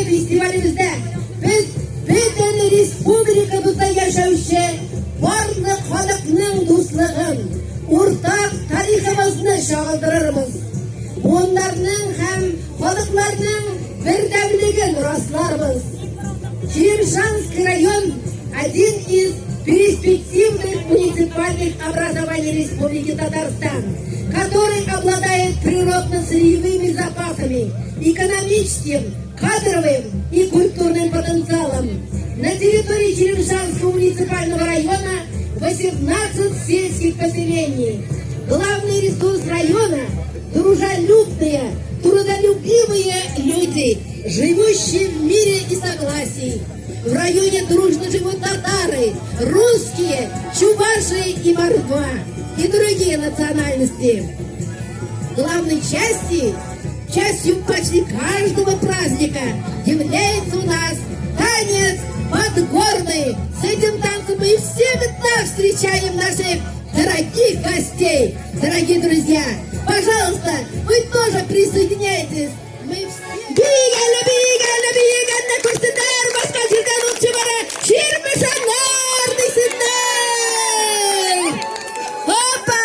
фестивалебездә без бөтен республикабызда яшәүче барлык халыкның дуслыгын, уртак тарихыбызны чагылдырырбыз. Буыннарның һәм халыкларның бердәмлеген расларбыз. Черемшанский район один из перспективных муниципальных образований Республики Татарстан, который обладает природно-сырьевыми запасами, экономическим, кадровым и культурным потенциалом. На территории Черемшанского муниципального района 18 сельских поселений. Главный ресурс района – дружелюбные, трудолюбивые люди, живущие в мире и согласии. В районе дружно живут татары, русские, чуваши и мордва и другие национальности. Главной части, частью почти каждого праздника является у нас танец подгорный. С этим танцем мы всегда встречаем наших дорогих гостей. Дорогие друзья, пожалуйста, вы тоже присоединяйтесь. Мы все... Бигәле, бигәле, бигәнне күрсеннәр, башка җирдән ут чыгара, чирмешәннәр дисеннәр! Опа!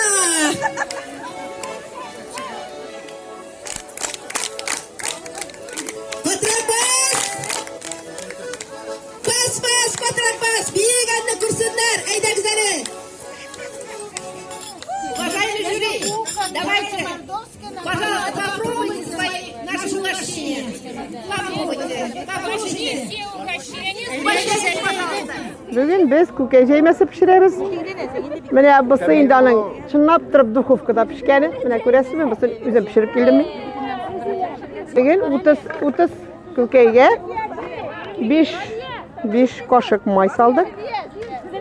Катырак бас! Бас, бас, катырак бас! Бигәнне күрсеннәр, әйдәгез әле! Уважаемый жюри, давайте, пожалуйста, попробуйте свои наши угощения. Попробуйте, попробуйте. Угощайтесь, пожалуйста. Бүген без күкәй җәймәсе пешерәбез. Менә бусы инде аның чынлап торып духовкада пешкәне. Менә күрәсезме, бусын үзем пешереп килдем мин. Бүген 30 30 күкәйгә 5 5 кашык май салдык.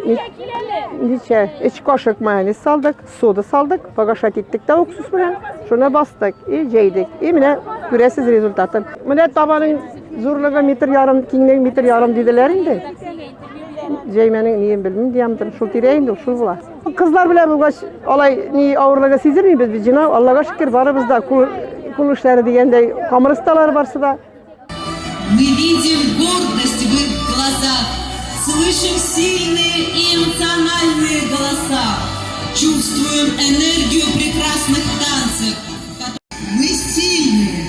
Ничә? 3 кашык майонез салдык, сода салдык, погашать иттек тә уксус белән. Шуны бастык и җәйдек. И менә күрәсез результатын. Менә табаның зурлыгы метр ярым, киңлеге метр ярым диделәр инде. Җәймәнең ниен белмим, диаметрын шул тирә инде, шул була. Кызлар белән булгач, алай ни авырлыгы сизелмибез бит, җына, Аллага шөкер, барыбыз да кул, кул эшләре дигәндәй, камыр осталары барсы да. Мы видим гордость в их глазах, слышим сильные и эмоциональные голоса, чувствуем энергию прекрасных танцев. Мы сильные,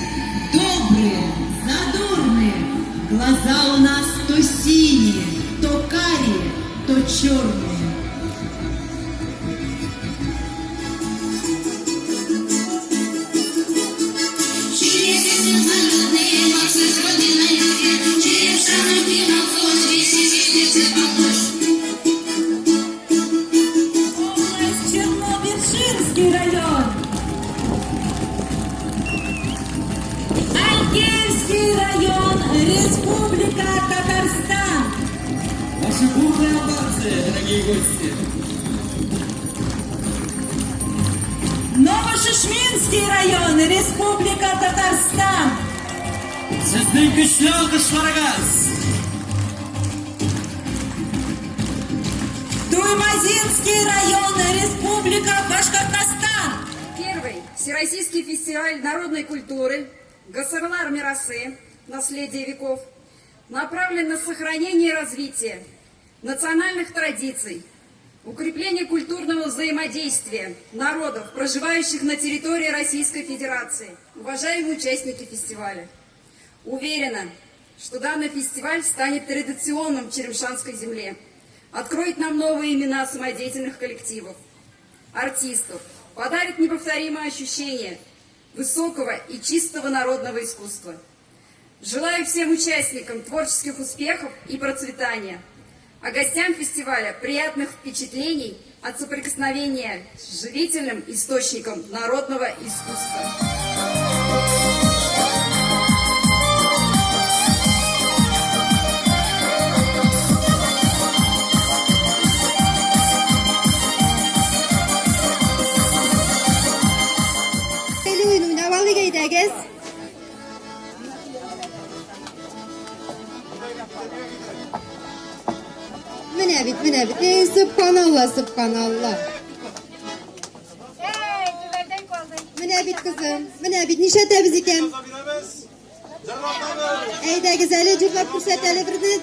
добрые, задорные, глаза у нас то синие, то карие, то черные. Чернобершинский район. Алькейский район, Республика Татарстан. Ваши бурные овации, дорогие гости. Новошишминский район, Республика Татарстан. Сезнең көчле алкышларыгыз. Туймазинский район, Республика Башкортостан. Первый Всероссийский фестиваль народной культуры «Гасырлар мирасы. Наследие веков» направлен на сохранение и развитие национальных традиций, укрепление культурного взаимодействия народов, проживающих на территории Российской Федерации. Уважаемые участники фестиваля, уверена, что данный фестиваль станет традиционным в Черемшанской земле, откроет нам новые имена самодеятельных коллективов, артистов, подарит неповторимое ощущение высокого и чистого народного искусства. Желаю всем участникам творческих успехов и процветания, а гостям фестиваля приятных впечатлений от соприкосновения с живительным источником народного искусства. Әле уен уйнап алыйк әйдәгез. Менә бит, менә бит. Эй, субханалла, субханалла. Менә бит, кызым, менә бит, нишләтәбез икән? Әйдәгез әле җырлап күрсәт әле берне.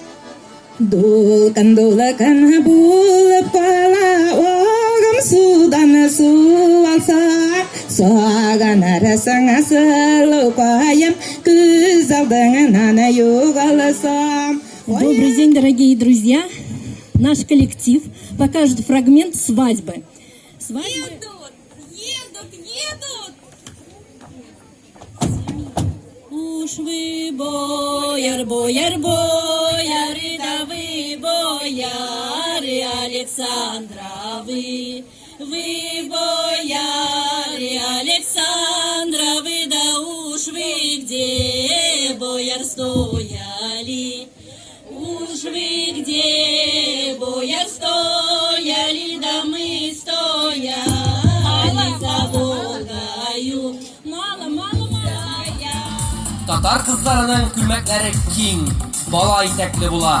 Дулкын дулкын булып кала, Агым судан су алса, Сагынырсың сылукаем, Күз алдыңнан югалсам. Добрый день, дорогие друзья! Наш коллектив покажет фрагмент свадьбы. Свадьбы... Едут, едут, едут! Уж вы, бояр, бояр, бояры, да вы, бояры, Александровы. Вы, бояре, Александровы, да уж вы где, бояр, стояли? Уж вы где, бояр, стояли, да мы стояли за Волгою. Мало, мало, мало. Татар кызларының күлмәкләре киң, бала итәкле була.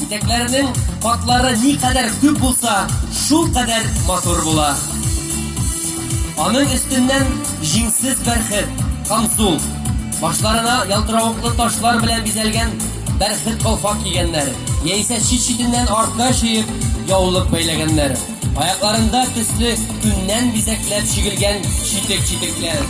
Итәкләренең катлары никадәр күп булса, шул кадәр матур була. Аның өстеннән җиңсез бәрхет, камзул, башларына ялтыравыклы ташлар белән бизәлгән бәрхет калфак кигәннәр, яисә чит-читеннән артка чөеп, яулык бәйләгәннәр. Аякларында төсле күннән бизәкләп чигелгән читек-читекләр.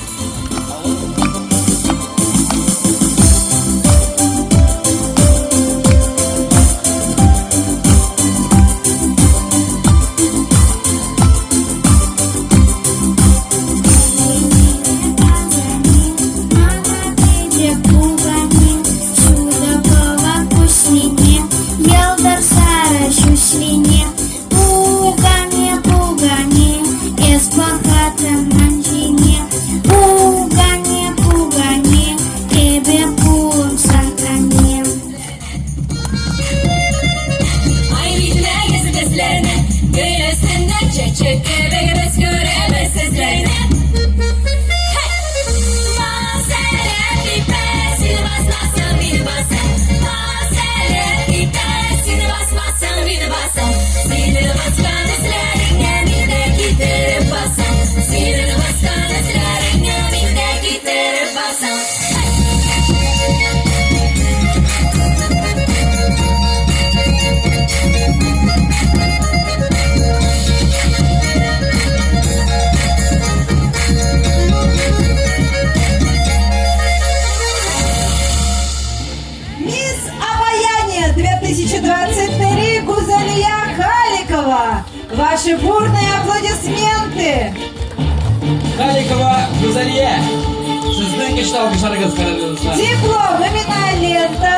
Мисс Обаяние 2023 Гузалия Халикова. Ваши бурные аплодисменты. Халикова Гүзәлия. Сезнең көчле алкышларыгыз, кадерле дуслар. Диплом, именная лента,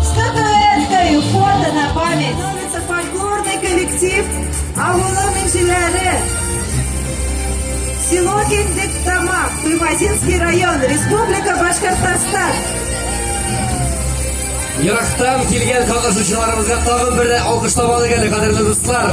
статуэтка и фото на память. Становится фольклорный коллектив Авылым энҗеләре. Село Киндек-Тамак, Туймазинский район, Республика Башкортостан. Ерактан килгән катнашучыларыбызга тагын бер алкышлап алыйк әле, кадерле дуслар.